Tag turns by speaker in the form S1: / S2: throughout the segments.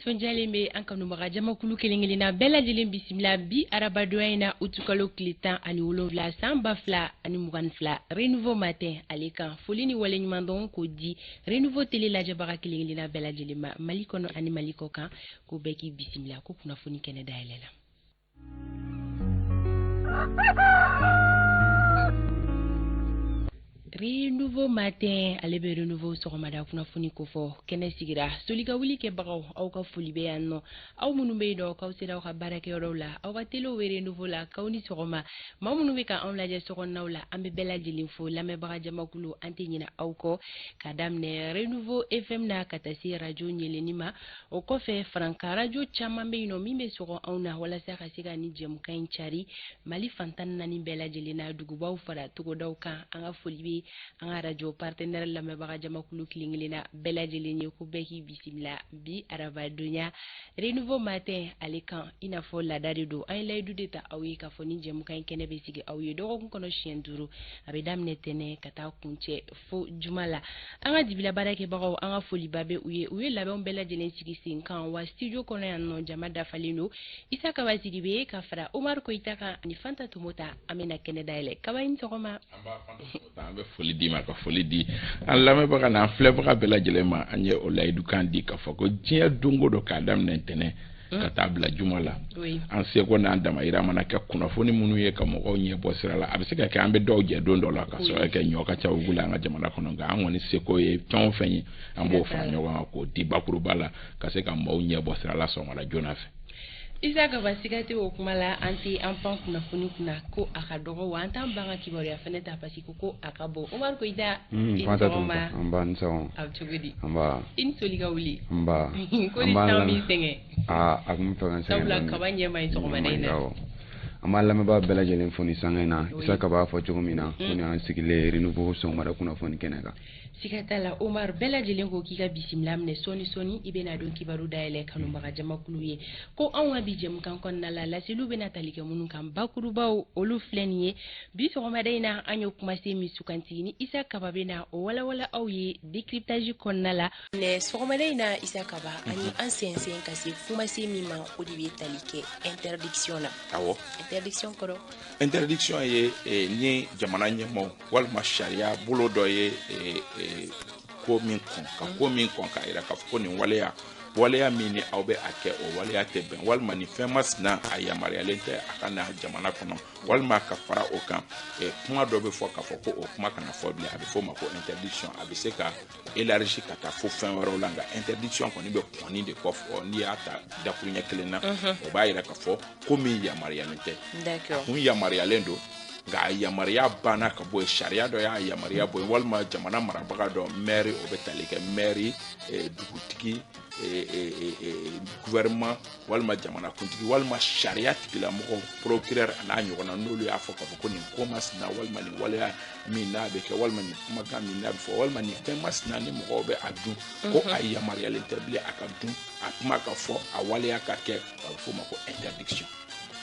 S1: Nisɔndiyalen bɛ an kanubaga jamakulu kelen kelenna bɛɛ lajɛlen bisimila bi arabadonya in na, utukalo tile 17, san 2022, Renouveau Matin ale kan. Foli ni waleɲumandɔn k'o di Renouveau Télé lajɛbaga kelen kelenna bɛɛ lajɛlen ma, Mali kɔnɔ ani Mali kɔ kan, ko bɛɛ k'i bisimila ko kunnafoni kɛnɛ dayɛlɛ la. Renouveau Matin ale bɛ Renouveau sɔgɔmada kunnafoni kofɔ. Kɛnɛ sigira soli ka wuli kɛbagaw, aw ka foli bɛ yan nɔ. Aw minnu bɛ yen nɔ k'aw sera aw ka baarakɛyɔrɔw la, aw ka telew bɛ Renouveau la, k'aw ni sɔgɔma. Maa minnu bɛ ka anw lajɛ sokɔnɔnaw la, an bɛ bɛɛ lajɛlen fo. Lamɛnbaga jamakulu, an tɛ ɲinɛ aw kɔ, ka daminɛ Renouveau FM na ka taa se radio ɲɛlɛnni ma. O kɔfɛ, farankan radio caman bɛ yen nɔ min bɛ sɔgɔ anw na walasa ka se ka ni jɛmukan in cari Mali fan 14 bɛɛ lajɛlen na, dugubaw fara togodaw kan. An ka foli bɛ an ka radio partenaire lamɛnbaga jamakulu kelen kelenna bɛɛ lajɛlen ye, ko bɛɛ k'i bisimila bi arabadonya Renouveau Matin ale kan. I n'a fɔ laada de don, an ye layidu de ta aw ye k'a fɔ ni jɛmukan in kɛnɛ bɛ sigi aw ye dɔgɔkun kɔnɔ siɲɛ 5, a bɛ daminɛ tɛnɛ ka taa kuncɛ fo juma la. An ka dibila baarakɛbagaw, an ka foliba bɛ u ye. U ye labɛnw bɛɛ lajɛlen sigi sen kan wa studio kɔnɔ yan nɔ jama dafalen don. Isa Kaba Sidibe ka fara Omar Koyita kan ani Fanta Tomota, an bɛna kɛnɛ dayɛlɛ. Kaba, i ni sɔgɔma.
S2: An bɛ foli d'i ma, ka foli di an lamɛnbaga n'an filɛbaga bɛɛ lajɛlen ma. An ye o layidukan di k'a fɔ ko diɲɛ don o don, k'a daminɛ ntɛnɛn ka taa bila juma la, an seko n'an damayira mana kɛ kunnafoni minnu ye ka mɔgɔw ɲɛ bɔ sira la. A bɛ se ka kɛ an bɛ dɔw jɛ don dɔ la ka sɔrɔ kɛ ɲɔ ka ca ugu la an ka jamana kɔnɔ, nka an kɔni seko ye fɛn o fɛn ye, an b'o fara ɲɔgɔn kan k'o di bakuruba la ka se ka maaw ɲɛ bɔ sira la sɔgɔmada joona fɛ.
S1: Isa Kaba, siga tɛ o kuma la. An tɛ an pan kunnafoni kunna ko a ka dɔgɔ wa an t'an ban ka kibaruya fɛnɛ ta parce que ko a ka bon. Omar Koyita, i ni sɔgɔma.
S3: Nba, ni sɔgɔma.
S1: A bɛ cogo di?
S3: Nba.
S1: I ni soli ka wuli.
S3: Nba.
S1: Ko ni tan b'i sɛgɛn.
S3: Aa, a kun bɛ fɛ ka n sɛgɛn.
S1: Sabula Kaba ɲɛ ma ɲi sɔgɔmada in na.
S3: An b'an lamɛnbaa bɛɛ lajɛlen fo ni sanga in na. Isa Kaba b'a fɔ cogo min na, ko nin y'an sigilen Renouveau sɔgɔmada kunnafoni kɛnɛ kan.
S1: Siga t'a la Omar, bɛɛ lajɛlen ko k'i ka bisimila minɛ. Sɔɔni sɔɔni i bɛna don kibaru dayɛlɛ kanubaga jamakulu ye ko anw ka bi jɛmukan kɔnɔna la, laseliw bɛna tali kɛ minnu kan bakurubaw, olu filɛ nin ye. Bi sɔgɔmada in na, an ye kumasen min suganti ni Isa Kaba bɛna o walawala aw ye décryptage kɔnɔna la. Sɔgɔmada in na, Isa Kaba, an ye an sɛnsɛn ka se kumasen min ma, o de bɛ tali kɛ interdiction na.
S2: Awɔ.
S1: Interdiction kɔrɔ?
S2: Interdiction ye ni jamana ɲɛmaaw walima sariya bolo dɔ ye ko min kɔn, ka ko min kɔn, k'a yira k'a fɔ ko nin waleya, waleya min ni aw bɛ a kɛ, o waleya tɛ bɛn, walima nin fɛn masina a yamaruyalen tɛ a ka na jamana kɔnɔ, walima ka fara o kan, kuma dɔ bɛ fɔ k'a fɔ ko o kuma kana fɔ bilen, a bɛ fɔ o ma ko interdiction. A bɛ se ka élargi ka taa fo fɛn wɛrɛw la, nka interdiction kɔni bɛ kɔnni de kɔ fɔ. N'i y'a ta dakuruɲɛ kelen na, o b'a yira k'a fɔ ko min yamaruyalen tɛ, a kun yamaruyalen don, nka a yamaruya banna ka bɔ yen, sariya dɔ y'a yamaruya bɔ yen, walima jamana marabaga dɔ, maire, o bɛ tali kɛ maire, dugutigi, gouvernement, walima jamanakuntigi, walima sariya tigilamɔgɔ, procureur a n'a ɲɔgɔnna, n'olu y'a fɔ k'a fɔ ko nin ko masina, walima nin waleya min n'a bɛ kɛ, walima nin kumakan min n'a bɛ fɔ, walima nin fɛn masina ni mɔgɔw bɛ a dun, ko a yamaruyalen tɛ bilen a ka dun, a kuma ka fɔ, a waleya ka kɛ, a bɛ f'o ma ko interdiction.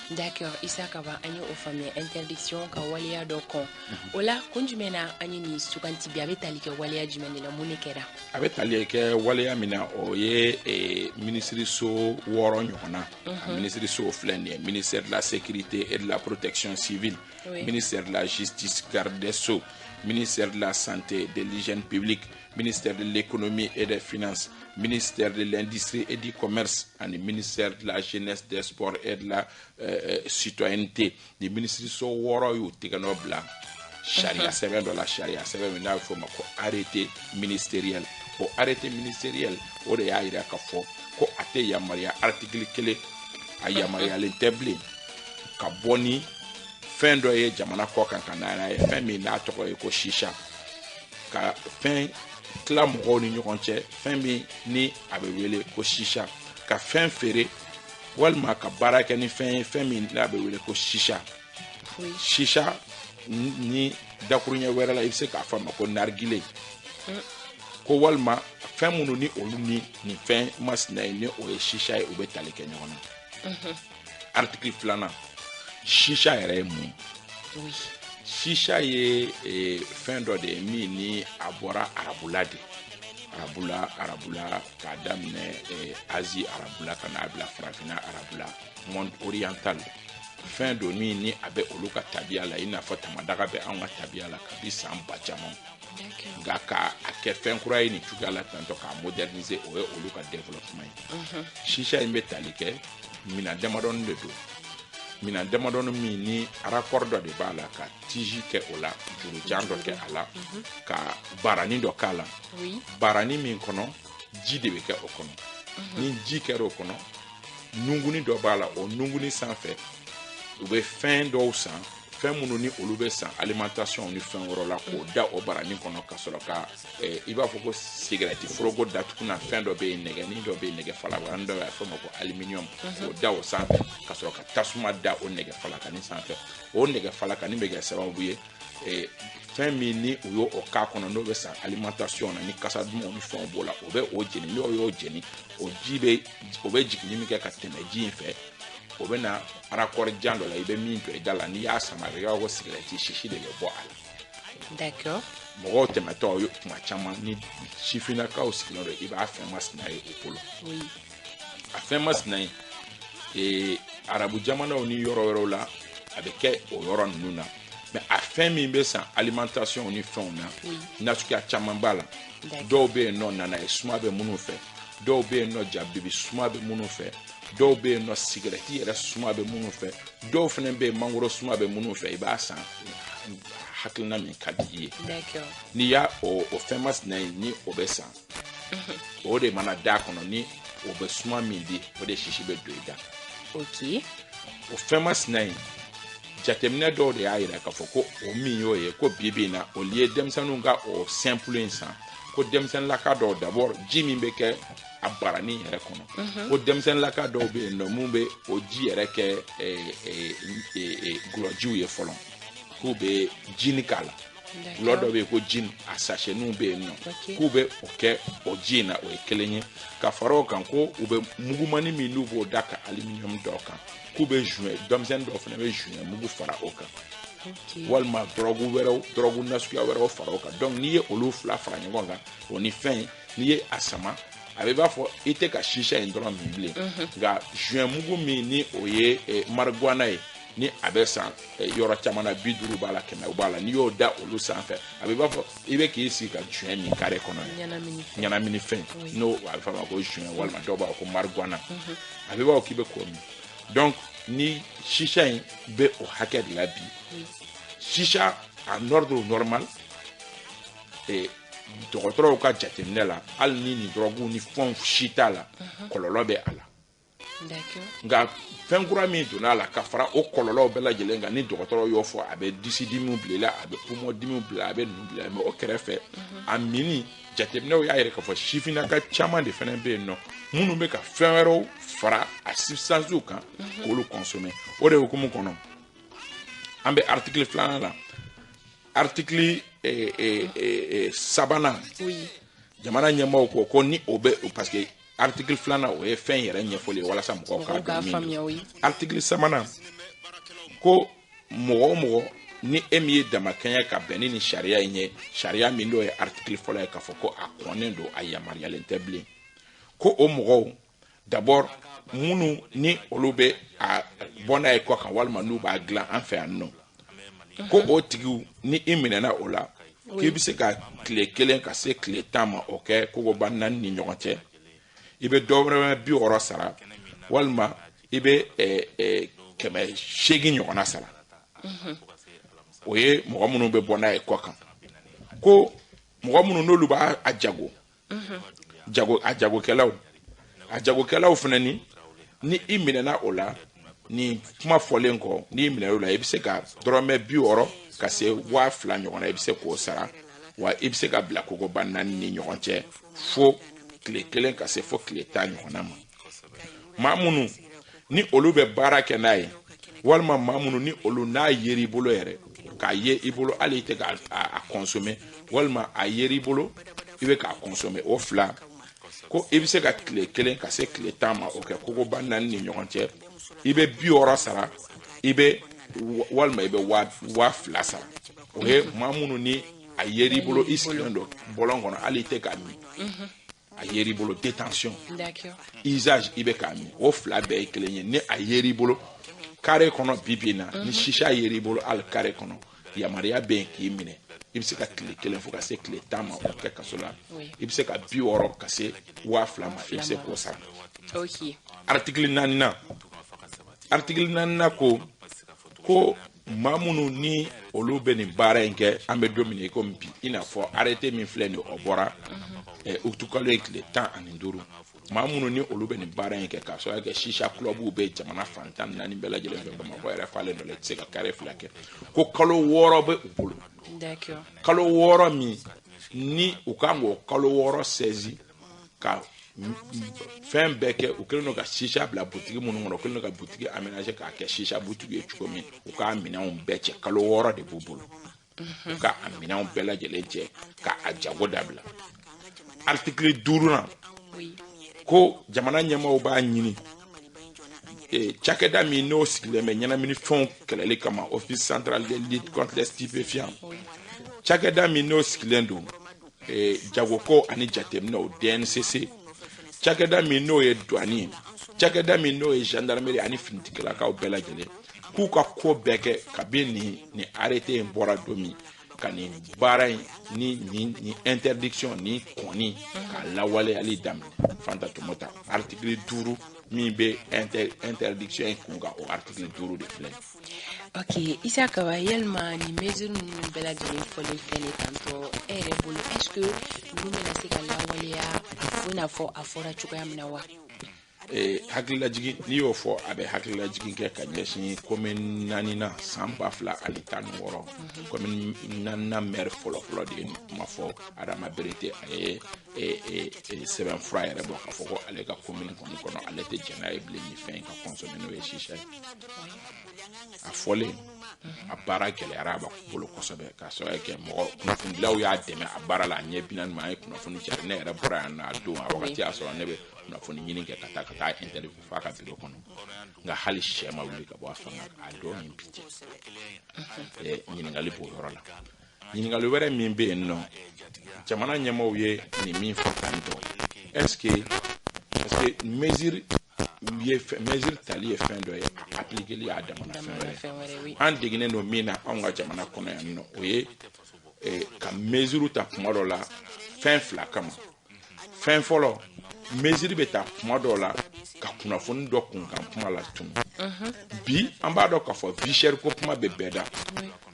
S1: D'accord, Isa Kaba, an ye o faamuya. Interdiction, ka waleya dɔ kɔn. O la, kun jumɛn na an ye nin suganti bi? A bɛ tali kɛ waleya jumɛn de la? Mun de kɛra?
S2: A bɛ tali kɛ waleya min na, o ye minisiriso 6 ɲɔgɔnna. A minisiriso filɛ nin ye: ministère de la Sécurité et de la Protection civile, ministère de la Justice, garde des Sceaux, ministère de la Santé, de l'Hygiène publique, ministère de l'Économie et des Finances, ministère de l'Industrie et du Commerce ani ministère de la Jeunesse, des Sports et de la Citoyenneté. Ni minisiriso 6 y'u tɛgɛ nɔ bila sariya sɛbɛn dɔ la, sariya sɛbɛn min n'a bɛ f'o ma ko arrêté ministériel. O arrêté ministériel, o de y'a yira k'a fɔ ko a tɛ yamaruya, article 1, a yamaruyalen tɛ bilen ka bɔ ni fɛn dɔ ye jamana kɔ kan ka na n'a ye, fɛn min n'a tɔgɔ ye ko shisha, ka fɛn tila mɔgɔw ni ɲɔgɔn cɛ, fɛn min ni a bɛ wele ko shisha, ka fɛn feere walima ka baara kɛ ni fɛn ye, fɛn min n'a bɛ wele ko shisha. Shisha ni dakuruɲɛ wɛrɛ la, i bɛ se k'a fɔ a ma ko narigile, ko walima fɛn minnu ni olu ni nin fɛn masina ye, ni o ye shisha ye, u bɛ tali kɛ ɲɔgɔn na. Article 2nan, shisha yɛrɛ ye mun ye? Shisha ye fɛn dɔ de ye min ni a bɔra arabula de. Arabula arabula, k'a daminɛ Asie arabula ka n'a bila Farafinna arabula, monde oriental, fɛn don min ni a bɛ olu ka tabiya la, i n'a fɔ tamadaga bɛ anw ka tabiya la kabi san ba caman. Nka k'a kɛ fɛn kura ye nin cogoya la tantɔ, k'a moderniser, o ye olu ka développement ye. Shisha in bɛ tali kɛ minɛn damadɔni de don, minɛn damadɔni min ni raccord dɔ de b'a la, ka tige kɛ o la, jurujan dɔ kɛ a la, ka barani dɔ k'a la, barani min kɔnɔ ji de bɛ kɛ o kɔnɔ. Ni ji kɛra o kɔnɔ, nunguni dɔ b'a la. O nunguni sanfɛ, u bɛ fɛn dɔw san, fɛn minnu ni olu bɛ san alimentation ni fɛn wɛrɛw la, k'o da o barani kɔnɔ, ka sɔrɔ ka i b'a fɔ ko sigɛrɛti foroko datugunan. Fɛn dɔ bɛ yen, nɛgɛnin dɔ bɛ yen, nɛgɛ falakani dɔ bɛ yen, a bɛ f'o ma ko aluminium, k'o da o sanfɛ, ka sɔrɔ ka tasuma da o nɛgɛ falakani sanfɛ. O nɛgɛ falakani bɛ kɛ sababu ye, fɛn min ni u y'o k'a kɔnɔ, n'o bɛ san alimentation na, ni kasa dumanw ni fɛnw b'o la, o bɛ o jeni. N'o y'o jeni, o ji bɛ, o bɛ jiginni min kɛ ka tɛmɛ ji in fɛ, o bɛ na raccord jan dɔ la, i bɛ min jɔ i da la. N'i y'a sama, a bɛ kɛ ko sigɛrɛti sisi de bɛ bɔ a la. Mɔgɔw tɛmɛtɔ, tuma caman ni sifinnakaw sigilen don, i b'a fɛn masina ye u bolo. A fɛn masina ye, arabu jamanaw ni yɔrɔ wɛrɛw la, a bɛ kɛ o yɔrɔ ninnu na. Mais a fɛn min bɛ san alimentation ni fɛnw na, nasuguya caman b'a la. Dɔw bɛ yen nɔ, nana ye suma bɛ minnu fɛ, dɔw bɛ yen nɔ, jabibi suma bɛ minnu fɛ, dɔw bɛ yen nɔ, sigɛrɛti yɛrɛ suma bɛ minnu fɛ, dɔw fana bɛ yen, mangoro suma bɛ minnu fɛ. I b'a san hakilina min ka di i ye. N'i y'a o fɛn masina ye, ni o bɛ san, o de mana d'a kɔnɔ, ni o bɛ suma min di, o de sisi bɛ don i da. O fɛn masina in, jateminɛ dɔw de y'a yira k'a fɔ ko o min y'o ye, ko bi bi in na, o ye denmisɛnninw ka o simple in san, ko denmisɛnninlaka dɔw, d'abord ji min bɛ kɛ a barani yɛrɛ kɔnɔ, ko denmisɛnninlaka dɔw bɛ yen nɔ mun bɛ o ji yɛrɛ kɛ gulɔjiw ye fɔlɔ, k'u bɛ jini k'a la. Gulɔ dɔ bɛ yen ko jini, a sachetninw bɛ yen nɔ, k'u bɛ o kɛ o ji in na. O ye kelen ye. Ka fara o kan, ko u bɛ mugumani min n'u b'o da ka aluminium dɔw kan, k'u bɛ joint, denmisɛnnin dɔw fana bɛ joint mugu fara o kan, walima dɔrɔgu wɛrɛw, dɔrɔgu nasuguya wɛrɛw fara o kan. Donc n'i ye olu fila fara ɲɔgɔn kan, o ni fɛn in, n'i ye a sama, a bɛ b'a fɔ i tɛ ka shisha in dɔrɔn min bilen, nka joint mugu min ni o ye marijuana ye, ni a bɛ san yɔrɔ caman na, 50 b'a la, 100 b'a la, n'i y'o da olu sanfɛ, a bɛ b'a fɔ i bɛ k'i sigi ka joint min carré kɔnɔ. Ɲɛnaminifɛn, n'o a bɛ fɔ a ma ko joint, walima dɔw b'a fɔ ko marijuana, a bɛ b'a fɔ k'i bɛ k'o min. Donc ni shisha in bɛ o hakɛ de la bi, shisha en ordre normal, dɔgɔtɔrɔw ka jateminɛ la, hali ni nin dɔrɔguw ni fɛnw si t'a la, kɔlɔlɔ bɛ a la. Nka fɛn kura min donna a la ka fara o kɔlɔlɔw bɛɛ lajɛlen kan, ni dɔgɔtɔrɔw y'o fɔ, a bɛ disi dimiw bila i la, a bɛ poumon dimiw bila, a bɛ ninnu bila, mais o kɛrɛfɛ, a minni, jateminɛw y'a yira k'a fɔ sifinnaka caman de fana bɛ yen nɔ minnu bɛ ka fɛn wɛrɛw fara a substances kan k'olu consommer. O de hukumu kɔnɔ, an bɛ article filanan la, article sabanan. Jamana ɲɛmaaw ko ko ni o bɛ, parce que article filanan, o ye fɛn yɛrɛ ɲɛfɔli ye walasa mɔgɔw k'a dɔn min don. Article sabanan ko mɔgɔ o mɔgɔ ni e min ye damakɛɲɛ ka bɛn ni nin sariya in ye, sariya min n'o ye article fɔlɔ ye, k'a fɔ ko a kɔnnen don, a yamaruyalen tɛ bilen, ko o mɔgɔw, d'abord minnu ni olu bɛ a bɔ n'a ye kɔ kan, walima n'u b'a dilan an fɛ yan nɔ, ko o tigiw, ni i minɛna o la, k'i bɛ se ka tile 1 ka se tile 10 ma, o kɛ kogoba naani ni ɲɔgɔn cɛ, i bɛ dɔrɔmɛ 60 sara, walima i bɛ 800 ɲɔgɔnna sara. O ye mɔgɔ minnu bɛ bɔ n'a ye kɔ kan. Ko mɔgɔ minnu n'olu b'a a jago jago, a jagokɛlaw, a jagokɛlaw fana, ni i minɛna o la, nin kuma fɔlen kɔ, n'i minɛna o la, i bɛ se ka dɔrɔmɛ 60 ka se 2000 ɲɔgɔn na, i bɛ se k'o sara, wa i bɛ se ka bila kogoba naani ni ɲɔgɔn cɛ fo tile 1 ka se fo tile 10 ɲɔgɔnna ma. Maa minnu ni olu bɛ baara kɛ n'a ye, walima maa minnu ni olu n'a yer'i bolo yɛrɛ, k'a ye i bolo, hali i tɛ k'a consommer, walima a yer'i bolo, i bɛ k'a consommer, o fila, ko i bɛ se ka tile 1 ka se tile 10 ma, o kɛ kogoba naani ni ɲɔgɔn cɛ, i bɛ 60 sara, i bɛ walima i bɛ 2000 sara. O ye maa minnu ni A yer'i bolo, i sigilen don bɔlɔn kɔnɔ, hali i tɛ k'a min, a yer'i bolo, détention. Usage, i bɛ k'a min, o fila bɛɛ ye kelen ye. Ni a yer'i bolo carré kɔnɔ, bi bi in na, ni shisha yer'i bolo hali carré kɔnɔ, yamaruya bɛ yen k'i minɛ. I bɛ se ka tile 1 fo ka se tile 10 ma, o kɛ kaso la. I bɛ se ka 60 ka se 2000 ma, i bɛ se k'o sara. Article 4nan, article 4nan ko maa minnu ni olu bɛ nin baara in kɛ, an bɛ don min na i komi bi, i n'a fɔ arrêté min filɛ nin ye, o bɔra utukalo ye tile 15, maa minnu ni olu bɛ nin baara in kɛ, k'a sababu kɛ shisha clubw bɛ jamana fan 14 bɛɛ lajɛlen fɛ, Bamakɔ yɛrɛ falen dɔ la, i tɛ se ka carré 2 kɛ, ko kalo 6 bɛ u bolo. Kalo 6 min ni u kan k'o kalo 6 saisi ka fɛn bɛɛ kɛ, u kɛlen don ka shisha bila butigi minnu kɔnɔ, u kɛlen don ka butigi aménager k'a kɛ shisha butigi ye cogo min, u k'a minɛnw bɛɛ cɛ. Kalo 6 de b'u bolo, u ka a minɛnw bɛɛ lajɛlen cɛ ka a jago dabila. Article 5nan ko jamana ɲɛmaaw b'a ɲini cakɛda min n'o sigilen bɛ ɲɛnaminifɛnw kɛlɛli kama, Office central de lutte contre les stupéfiants, cakɛda min n'o sigilen don jagoko ani jateminɛw, DNCC, cakɛda min n'o ye douane ye, cakɛda min n'o ye gendarmerie ani finitigilakaw bɛɛ lajɛlen, k'u ka ko bɛɛ kɛ kabi nin arrêté in bɔra don min, ka nin baara in ni interdiction ni kɔni k'a lawaleyali daminɛ. Fanta Tomota, article 5 min bɛ interdiction in kun kan, o article 5 de filɛ.
S1: Ok, Issa Kaba, yalima nin mesure ninnu bɛɛ lajɛlen fɔlen filɛ nin tantɔ, e yɛrɛ bolo, est ce que ninnu bɛna se ka lawaleya i n'a fɔ a fɔra cogoya min na wa?
S2: Hakililajigin, n'i y'o fɔ, a bɛ hakililajigin kɛ ka ɲɛsin commune 4nan, san 2016, commune 4nan maire fɔlɔfɔlɔ de ye nin kuma fɔ, Adama Berete. A ye sɛbɛn fura yɛrɛ bɔ k'a fɔ ko ale ka commune kɔni kɔnɔ, ale tɛ jɛn n'a ye bilen nin fɛn in ka consommer, n'o ye shisha ye. A fɔlen, a baara gɛlɛyara a bolo kosɛbɛ, k'a sababu kɛ mɔgɔ kunnafonidilaw y'a dɛmɛ a baara la. A ɲɛ 40 ma, an ye kunnafoni cari. Ne yɛrɛ bɔra yan nɔ a don, a wagati y'a sɔrɔ ne bɛ kunnafoni ɲini kɛ ka taa interview f'a ka bureau kɔnɔ, nka hali sɛ ma wuli ka bɔ a fanga a don ni bi cɛ. Ɲininkali b'o yɔrɔ la. Ɲininkali wɛrɛ min bɛ yen nɔ, jamana ɲɛmaaw ye nin min fɔ tantɔ, est ce que, parce que mesure ye fɛn, mesure tali ye fɛn dɔ ye, a appliquer y'a damana fɛn wɛrɛ ye. An degenen don min na anw ka jamana kɔnɔ yan nɔ, o ye ka mesure ta kuma dɔ la fɛn fila kama. Fɛn fɔlɔ, mesure bɛ ta kuma dɔw la ka kunnafoni dɔ kunkan kuma la tunu. Bi an b'a dɔn k'a fɔ vie chère ko kuma bɛ bɛɛ da,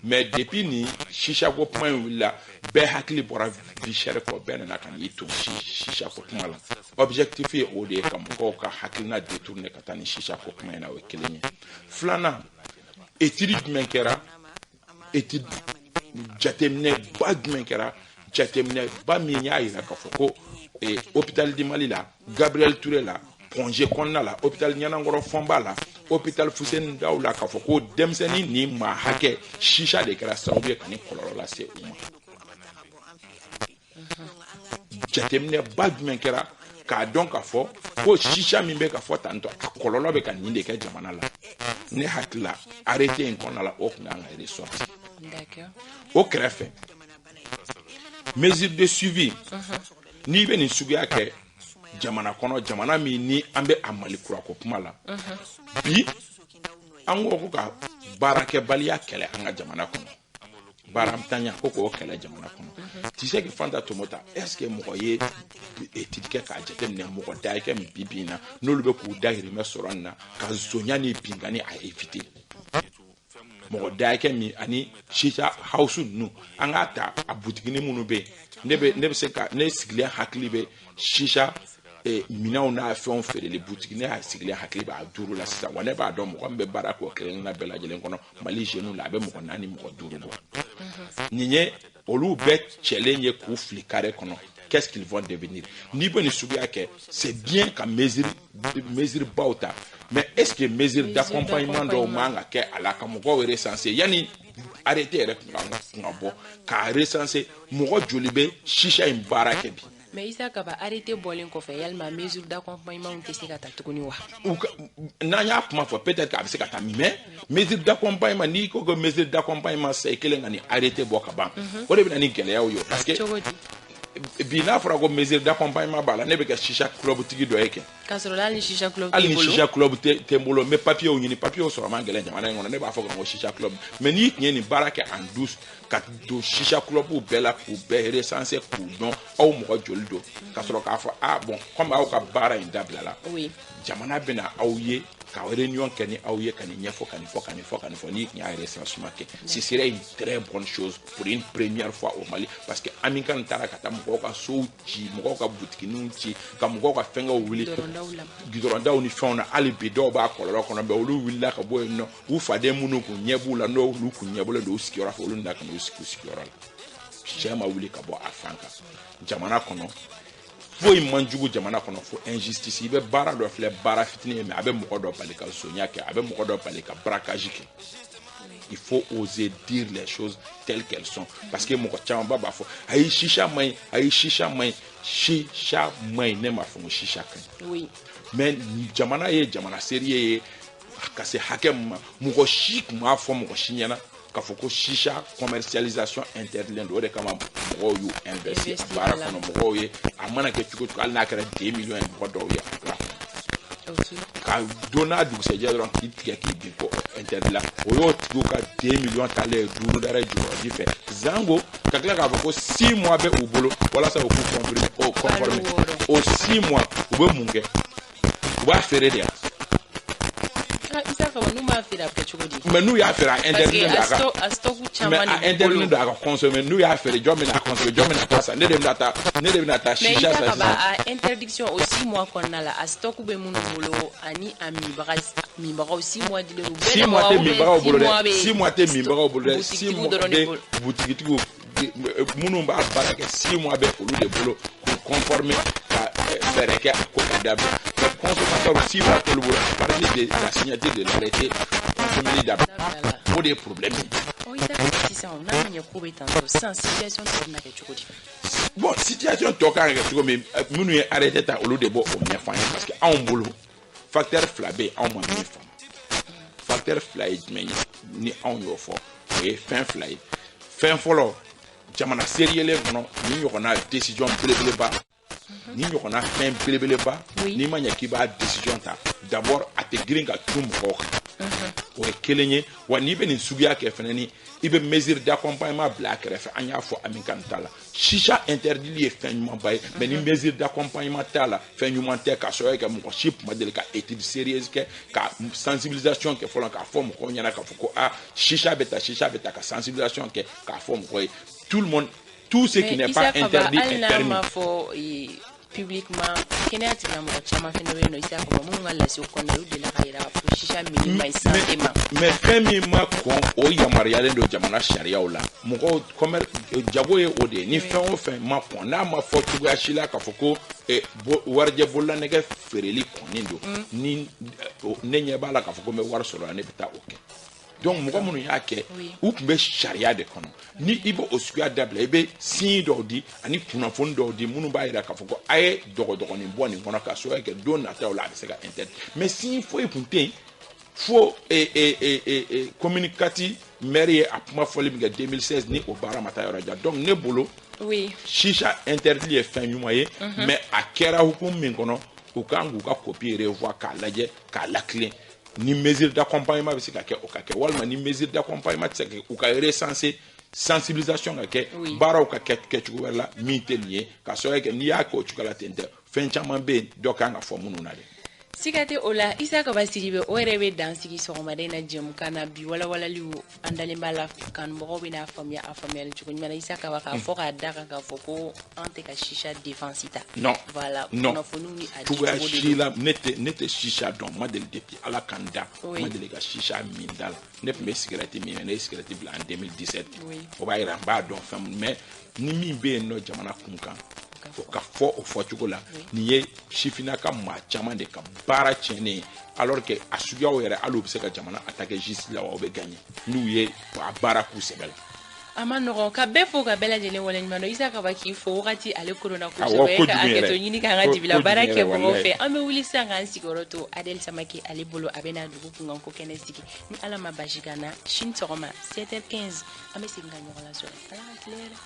S2: mais depuis ni shisha ko kuma in wulila, bɛɛ hakili bɔra vie chère kɔ, bɛɛ nana ka n'i ton shisha ko kuma la. Objectif ye o de ye, ka mɔgɔw ka hakilina détourner ka taa ni shisha ko kuma in na. O ye kelen ye. Filanan, étude jumɛn kɛra, étude jateminɛba jumɛn kɛra, jateminɛba min y'a yira k'a fɔ ko hôpital du Mali la, Gabriel Touré la, Point G kɔnɔna la, hôpital Ɲanankɔrɔ Fɔnba la, hôpital Fuseni Daw la, k'a fɔ ko denmisɛnnin ni maa hakɛ, shisha de kɛra sababu ye ka nin kɔlɔlɔ lase u ma? Jateminɛba jumɛn kɛra k'a dɔn k'a fɔ ko shisha min bɛ ka fɔ tantɔ, a kɔlɔlɔ bɛ ka nin de kɛ jamana la? Ne hakili la, arrêté in kɔnɔna la, o tun kan ka ressortir. O kɛrɛfɛ, mesure de suivi, n'i bɛ nin suguya kɛ jamana kɔnɔ, jamana min ni an bɛ a Mali kurako kuma la bi, an ko ka baarakɛbaliya kɛlɛ an ka jamana kɔnɔ, baarantanya ko k'o kɛlɛ jamana kɔnɔ, tu sais que, Fanta Tomota, est ce que mɔgɔ ye étude kɛ k'a jateminɛ mɔgɔ dayɛkɛ min bi bi in na n'olu bɛ k'u dahirimɛ sɔrɔ nin na ka zonya ni binkani a éviter, mɔgɔ dayɛkɛ min ani shisha house ninnu, an k'a ta a butiginin minnu bɛ yen, ne bɛ se ka ne sigilen hakili bɛ shisha minɛnw n'a fɛnw feereli butigi, ne y'a sigilen hakili bɛ a duuru la sisan wa. Ne b'a dɔn mɔgɔ min bɛ baara kɛ o kelen kelenna bɛɛ lajɛlen kɔnɔ Mali jeunes la, a bɛ mɔgɔ 4, mɔgɔ 5 bɔ. Nin ye olu bɛɛ cɛlen ye k'u fili carré kɔnɔ, qu'est-ce qu'ils vont devenir? N'i bɛ nin suguya kɛ, c'est bien ka mesure baw ta, mais est-ce que mesure d'accompagnement dɔw man ka kɛ a la, ka mɔgɔw recenser yanni arrêté yɛrɛ kun ka bɔ, k'a recenser mɔgɔ joli bɛ shisha in baara kɛ bi?
S1: Mais Issa Kaba, arrêté bɔlen kɔfɛ, yalima mesure d'accompagnement tɛ se ka ta tuguni wa?
S2: N'an y'a kuma fɔ, peut-être k'a bɛ se ka taa, mais mesure d'accompagnement, n'i ko ko mesure d'accompagnement sisan, i kelen ka nin arrêté bɔ ka ban, o de bɛ na ni gɛlɛyaw ye, parce que
S1: Cogo di?
S2: bi n'a fɔra ko mesure d'accompagnement b'a la, ne bɛ kɛ chicha club tigi dɔ ye kɛ.
S1: K'a sɔrɔ hali ni chicha club
S2: Hali
S1: t'i
S2: ni
S1: bolo.
S2: Chicha club tɛ n bolo, n bɛ papiers ɲini, papiers sɔrɔ man gɛlɛn jamana in kɔnɔ. Ne b'a fɔ ko chicha club, mais n'i tun ye nin baara kɛ en douce, ka don chicha club bɛɛ la, k'u bɛɛ recenser, k'u dɔn aw mɔgɔ joli don, ka sɔrɔ k'a fɔ ah bon, comme aw ka baara in dabila la, jamana bɛna aw ye ka réunion kɛ ni aw ye, ka nin ɲɛfɔ, ka nin fɔ, ka nin fɔ, ka nin fɔ. N'i tun y'a recensement kɛ, ce serait une très bonne chose pour une première fois au Mali, parce que Amikan taara ka taa mɔgɔw ka sow ci, mɔgɔw ka butikininw ci, ka mɔgɔw ka fɛngɛw wuli.
S1: Goudrondaw la.
S2: Goudrondaw ni fɛnw na. Hali bi dɔw b'a kɔlɔlɔ kɔnɔ, mais olu wulila ka bɔ yen nɔ. U faden minnu kun ɲɛ b'u la, n'olu kun ɲɛbɔlen don u sigiyɔrɔ fɛ, olu nana ka n'u sigi u sigiyɔrɔ la. Sɛ ma wuli ka bɔ a fan kan. Jamana kɔnɔ, foyi man jugu jamana kɔnɔ fo injustice. I bɛ baara dɔ filɛ, baara fitinin ye, mais a bɛ mɔgɔ dɔ bali ka sonya kɛ, a bɛ mɔgɔ dɔ bali ka braquage kɛ. Il faut oser dire les choses telles qu'elles sont, parce que mɔgɔ camanba b'a fɔ ayi, chicha man ɲi, ayi, chicha man ɲi, chicha man ɲi. Ne m'a fɔ ko chicha ka ɲi. Mais jamana ye jamana sérieux ye ka se hakɛ min ma, mɔgɔ si tun b'a fɔ mɔgɔ si ɲɛna k'a fɔ ko chicha commercialisation interdit don. O de kama mɔgɔw y'u investir a baara kɔnɔ. Mɔgɔw ye, a mana kɛ cogo cogo, hali n'a kɛra 2 millions ye, mɔgɔ dɔw ye a bila kɔnɔ. Ka don n'a dugusɛjɛ dɔrɔn k'i tigɛ k'i bin ko interdit la, o y'o tigiw ka 2 millions talen ye duuru dara jukɔrɔji fɛ zango, ka tila k'a fɔ ko 6 mois bɛ u bolo walasa u k'u conformer o conformer. O 6 mois, u bɛ mun kɛ? U b'a feere de yan.
S1: Issa Kaba, n'u m'a feere, a bɛ kɛ cogo di?
S2: Mais n'u y'a feere, a interdit don a ka
S1: A stock
S2: mais
S1: caman
S2: a
S1: de b'u
S2: interdit
S1: bolo.
S2: don a ka consommer. N'u y'a feere, jɔn bɛna a consommer? Jɔn bɛna taa san? Ne de bɛna taa, ne de bɛna taa
S1: Mais
S2: chicha
S1: Issa
S2: san
S1: Kaba,
S2: sisan.
S1: a interdiction o 6 mois kɔnɔna la, a stock bɛ minnu bolo ani a minbaga minbagaw, 6 mois dilen don bɛɛ
S2: 6
S1: de
S2: mois
S1: ma
S2: tɛ
S1: wa, ou bien
S2: minbagaw
S1: 6
S2: bolo
S1: mois
S2: dɛ.
S1: bɛ
S2: 6 mois tɛ minbagaw bolo dɛ. 6
S1: butigitigiw
S2: mois
S1: dɔrɔn de
S2: bɛ
S1: bolo.
S2: butigitigiw minnu b'a baara kɛ, 6 mois bɛ olu de bolo k'u conformer, ka fɛɛrɛ kɛ a ko ka dabila. Mais consommateur, 6 mois t'olu bolo à partir de la signature de l'arrêté, consommer dabila, o de ye problème ye.
S1: Ɔ, Issa Kaba, sisan n'a ma ɲɛ ko bɛ tan tɔ sisan, situation tɔ bɛna kɛ cogo di?
S2: Bon, situation tɔ kan ka kɛ cogo min, minnu ye arrêté ta, olu de b'o o ɲɛfɔ an ye, parce que anw bolo, facteur fila bɛ yen, anw ma min faamu. Facteur fila ye jumɛn ye ni anw y'o fɔ? O ye fɛn fila ye. Fɛn fɔlɔ, jamana sérieuslen kɔnɔ, ni ɲɔgɔnna décision belebeleba, ni ɲɔgɔnna fɛn belebeleba, n'i ma ɲɛ k'i b'a décision ta, d'abord a tɛ girin ka cun mɔgɔw kan, o ye kelen ye. Wa n'i bɛ nin suguya kɛ fɛnɛ, ni i bɛ mesure d'accompagnement bila a kɛrɛfɛ. An y'a fɔ Amikan t'a la, chicha interdit ye fɛn ɲumanba ye, mais ni mesure d'accompagnement t'a la, fɛn ɲuman tɛ. K'a sababu kɛ mɔgɔ si tun ma deli ka étude sérieuse kɛ, ka sensibilisation kɛ fɔlɔ, k'a fɔ mɔgɔw ɲɛna k'a fɔ ko ah, chicha bɛ ta, chicha bɛ ta, ka sensibilisation kɛ k'a fɔ mɔgɔw ye. Tout le monde, tout ce qui n'est pas interdit
S1: hali
S2: est
S1: n'a
S2: permis.
S1: ma fɔ publiquement, kɛnɛya tigilamɔgɔ caman fɛnɛ bɛ yen nɔ, Issa Kaba, minnu ka lasew kɔnɔna, olu delila ka yira k'a fɔ chicha minni ma ɲi santé ma.
S2: Mais fɛn min ma kɔn, o yamaruyalen don jamana sariyaw la. Mɔgɔw commerce, jago ye o de ye. Ni fɛn o fɛn ma kɔn, n'a ma fɔ cogoya si la k'a fɔ ko warijɛ bololanɛgɛ feereli kɔnnen don, ni ne ɲɛ b'a la k'a fɔ ko n bɛ wari sɔrɔ la, ne bɛ taa o kɛ. Donc mɔgɔ minnu y'a kɛ, u tun bɛ sariya de kɔnɔ. Ni i bɛ o suguya dabila, i bɛ signe dɔw di ani kunnafoni dɔw di minnu b'a jira k'a fɔ ko a ye dɔgɔdɔgɔnin bɔ nin kɔnɔ, ka sababu kɛ don nataw la a bɛ se ka interdit. Mais signe foyi tun tɛ yen fo commune 4 maire ye a kuma fɔli min kɛ 2016, ni o baara ma taa yɔrɔ jan. Donc ne bolo, chicha interdit ye fɛn ɲuman ye, mais a kɛra hukumu min kɔnɔ, u kan k'u ka copie revoir, k'a lajɛ, k'a latilen. Ni mesure d'accompagnement bɛ se ka kɛ, o ka kɛ, walima ni mesure d'accompagnement tɛ se ka kɛ, u ka recenser, sensibilisation ka kɛ, baaraw ka kɛ kɛcogo wɛrɛ la min tɛ nin ye, ka sababu kɛ n'i y'a kɛ o cogoya la ten tɛ, fɛn caman bɛ yen, dɔ kan ka fɔ minnu na dɛ.
S1: Siga tɛ o la, Issa Kaba Sidibe, o yɛrɛ bɛ dan sigi sɔgɔmada in na jɛmukan na bi. Walawalaliw, an dalen b'a la kanubagaw bɛna faamuya a faamuyali cogo ɲuman na. Issa Kaba, k'a fɔ k'a da kan k'a fɔ ko an tɛ ka chicha défense ta.
S2: Non.
S1: Voilà.
S2: Non.
S1: Kunnafoniw ni a
S2: Cogoya
S1: dicogo de
S2: si
S1: don.
S2: la, ne tɛ chicha dɔn. N ma deli, depuis Ala ka n da, n ma deli ka chicha min da la. Ne tun bɛ cigarette min, mais ne ye cigarette bila en 2017. O b'a yira n b'a dɔn fɛn min. Mais ni min bɛ yen nɔ jamana kun kan, o ka fɔ o fɔcogo la, nin ye sifinnaka maa caman de ka baara tiɲɛnen ye, alors que a suguyaw yɛrɛ, hali u bɛ se ka jamana attaquer justice la, wa u bɛ gagner n'u ye a baara k'u sɛbɛ la.
S1: A ma nɔgɔn ka bɛɛ fo ka bɛɛ lajɛlen waleɲuman dɔn. Isa Kaba k'i fo, wagati ale koronna kosɛbɛ, ka hakɛto ɲini k'an ka dibila baara kɛbagaw fɛ. An bɛ wuli sisan k'an sigiyɔrɔ to Adel Samake ale bolo, a bɛna dugu kunkanko kɛnɛ sigi. Ni Ala ma basi k'an na, sini sɔgɔma 7h15 an bɛ segin ka ɲɔgɔn lasɔrɔ. Ala ka tile hɛrɛ.